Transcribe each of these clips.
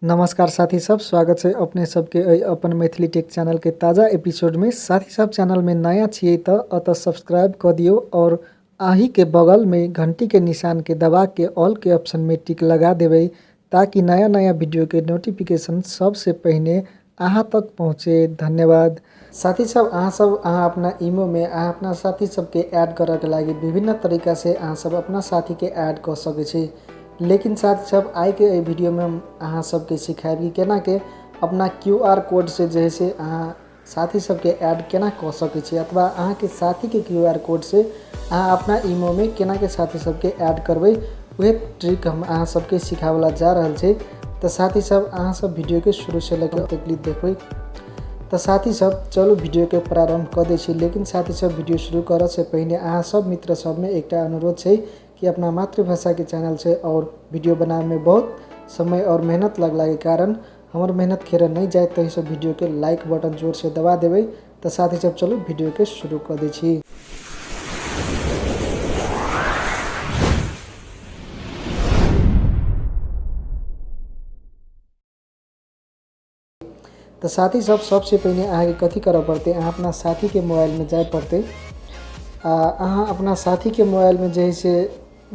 नमस्कार साथी सब, स्वागत छै अपने सबके एहि अपन मैथिली टेक चैनल के ताज़ा एपिसोड में। साथी सब चैनल में नया छियै तऽ अतः सब्सक्राइब कऽ दियौ और आही के बगल में घंटी के निशान के दबा के ऑल के ऑप्शन में टिक लगा देबै ताकि नया नया वीडियो के नोटिफिकेशन सबसे पहिने अहाँ तक पहुँचे। धन्यवाद। साथी सब अहाँ सब अहाँ अपना ईमो में अहाँ अपना साथी सबके ऐड करऽ के लागि विभिन्न तरीका से अहाँ सब अपना साथी के ऐड कऽ सकै छी। लेकिन साथी सब आइ के एहि वीडियो में हम अहाँ सबके सिखायब कि केना के अपना क्यू आर कोड से जे है से अहाँ साथी सबके ऐड केना कऽ सकै छी अथवा अहाँके साथीके क्यू आर कोड से अहाँ अपना ईमो में केना के साथी सबके ऐड करबै, उहे ट्रिक हम अहाँ सबके सिखाबला जा रहल छी। तऽ साथी सब अहाँ सब वीडियो के शुरू से लऽ के अंत तक देखबै। तऽ साथी सब चलू वीडियो के प्रारंभ कऽ दै छी। लेकिन साथी सब वीडियो शुरू करऽ से पहिने अहाँ सब मित्र सबमे एकटा अनुरोध छै कि अपना मातृभाषा के चैनल छै और वीडियो बनाबे में बहुत समय और मेहनत लगला के कारण हमर मेहनत खेर नहीं जाए, तही सब वीडियो के लाइक बटन जोर से दबा देबै। तऽ साथी सब चलू वीडियो के शुरू कऽ दै छी। तऽ साथी सब सबसे पहिने अहाँके कथी करऽ पड़तै, अहाँ अपना साथीके मोबाइलमे जाय पड़तै। आ अहाँ अपना साथीके मोबाइलमे जे है से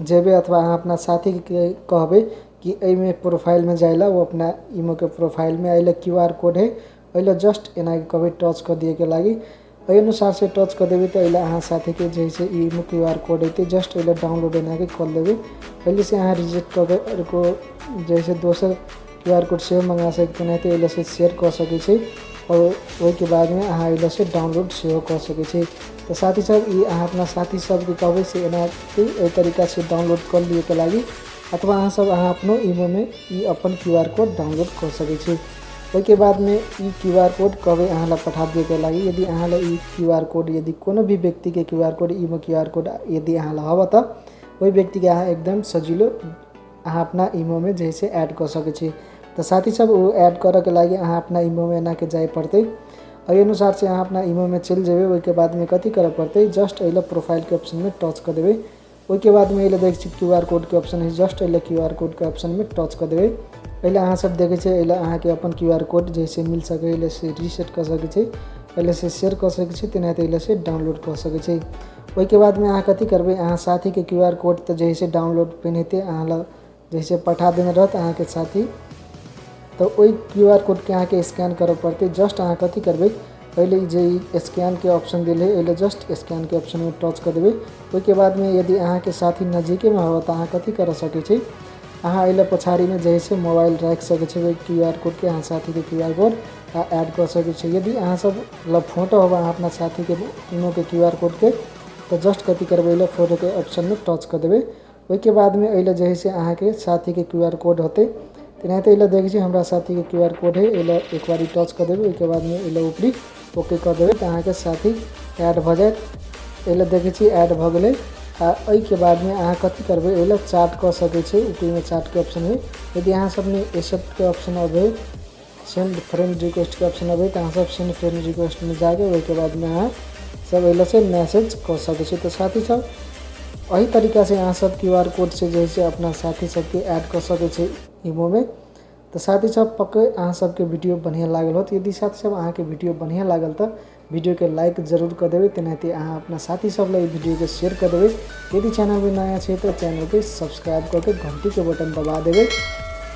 जेबै अथवा अहाँ अपना साथीके कहबै कि एहिमे प्रोफाइलमे जाय ला, ओ अपना ईमोके प्रोफाइलमे एहि ला क्यू आर कोड है, एहि ला जस्ट एना कहबै टच कऽ दिएके लागि। एहि अनुसार से टच कऽ देबै तऽ एहि ला अहाँ साथीके जे है से ईमो क्यू आर कोड अयतै। जस्ट एहि ला डाउनलोड एनाके कऽ लेबै। पहिले से अहाँ रिजेक्ट कऽ के जे है से दोसर क्यू आर कोड सेहो मंगा सकैत छी, एहि ला से शेयर कऽ सकै छी और ओहिके बादमे अहाँ एहि ला से डाउनलोड सेहो कऽ सकै छी। तऽ साथी सब ई अहाँ अपना साथी सबके कहबै से एना एहि तरीका से डाउनलोड कऽ लिएके लागि अथवा अहाँ सब अहाँ अपनो ईमोमे ई upon Q R code download कऽ सकै छी। ओहिके बादमे ई क्यू आर कोड कहबै अहाँ लग पठा दिएके लागि। यदि अहाँ लग ई क्यू आर कोड यदि कोनो भी व्यक्तिके Q R code imo Q R code यदि अहाँ लग हबऽ तऽ ओहि व्यक्तिके अहाँ एकदम सजिलो अहाँ अपना ईमोमे जे है से ऐड कऽ सकै छी। तऽ साथी सब ओ ऐड करऽके लागि अहाँ अपना ईमोमे एनाके जाय पड़तै। एहि अनुसार से अहाँ अपना ईमोमे चलि जेबै। ओहिके बादमे कथी करऽ पड़तै, जस्ट एहि ला प्रोफाइलके ऑप्शनमे टच कऽ देबै। ओहिके बादमे एहि ला देखै छी क्यू आर कोडके ऑप्शन है, जस्ट एहि ला क्यू आर कोडके ऑप्शनमे टच कऽ देबै। एहि ला अहाँ सब देखै छियै एहि ला अहाँके अपन क्यू आर कोड जे से मिल सकै, एहि ला से रीसेट कऽ सकै छी, एहि ला से शेयर कऽ सकै छी, तेनाहिते एहि ला से डाउनलोड कऽ सकै छी। ओहिके बादमे अहाँ कथी करबै, अहाँ साथीके क्यू आर कोड तऽ जे है से डाउनलोड पहिनहिते अहाँ लग जे है से पठा देने रहत अहाँके साथी, तऽ ओहि क्यू आर कोडके अहाँके स्कैन करऽ पड़तै। जस्ट अहाँ कथी करबै, पहिले जे ई स्कैनके ऑप्शन देल है एहि ला जस्ट स्कैनके ऑप्शनमे टच कऽ देबै। ओहिके बादमे यदि अहाँके साथी नजदीकेमे होबऽ तऽ अहाँ कथी करऽ सकै छी, अहाँ एहि ला पछाड़ीमे जे है से मोबाइल राखि सकै छी, ओहि क्यू आर कोडके अहाँ साथीके क्यू आर कोड ऐड कऽ सकै छी। यदि अहाँ सब लग फोटो होबऽ अहाँ अपना साथीके ईमोके क्यू आर कोडके, तऽ जस्ट कथी करबै, एहि ला फोटोके ऑप्शनमे टच कऽ देबै। ओहिके बादमे एहि ला जे है से अहाँके साथीके क्यू आर कोड होतै। तेनाहिते एहि ला देखै छी हमरा साथीके क्यू आर कोड है, एहि ला एक बारी टच कऽ देबै। ओहिके बादमे एहि ला ऊपरी ओके कऽ देबै तऽ अहाँके साथी ऐड भऽ जायत। एहि ला देखै छी ऐड भऽ गेलै। आ एहिके बादमे अहाँ कथी करबै, एहि ला चार्ट कऽ सकै छी, ऊपरीमे चार्टके ऑप्शन है। यदि अहाँ सबमे एक्सेप्टके ऑप्शन अबै, सेंड फ्रेंड रिक्वेस्टके ऑप्शन अबै तऽ अहाँ सब सेंड फ्रेंड रिक्वेस्टमे जाके ओहिके बादमे अहाँ सब एहि ला से मैसेज कऽ सकै छी। तऽ साथी सब एहि तरीका से अहाँ सब क्यू आर कोड से जे है से अपना साथी सबके ऐड कऽ सकै छी ईमोमे। तऽ साथी सब पक्के अहाँ सबके वीडियो बढ़िआँ लागल होत। यदि साथी सब अहाँके वीडियो बढ़िआँ लागल तऽ वीडियोके लाइक जरूर कऽ देबै। तेनाहिते अहाँ अपना साथी सब ला ई वीडियोके शेयर कऽ देबै। यदि चैनलमे नया छै तऽ चैनलके सब्सक्राइब कऽ के घंटीके बटन दबा देबै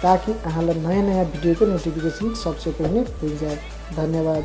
ताकि अहाँ लग नया नया वीडियोके नोटिफिकेशन सबसे पहिने पुगि जाए। धन्यवाद।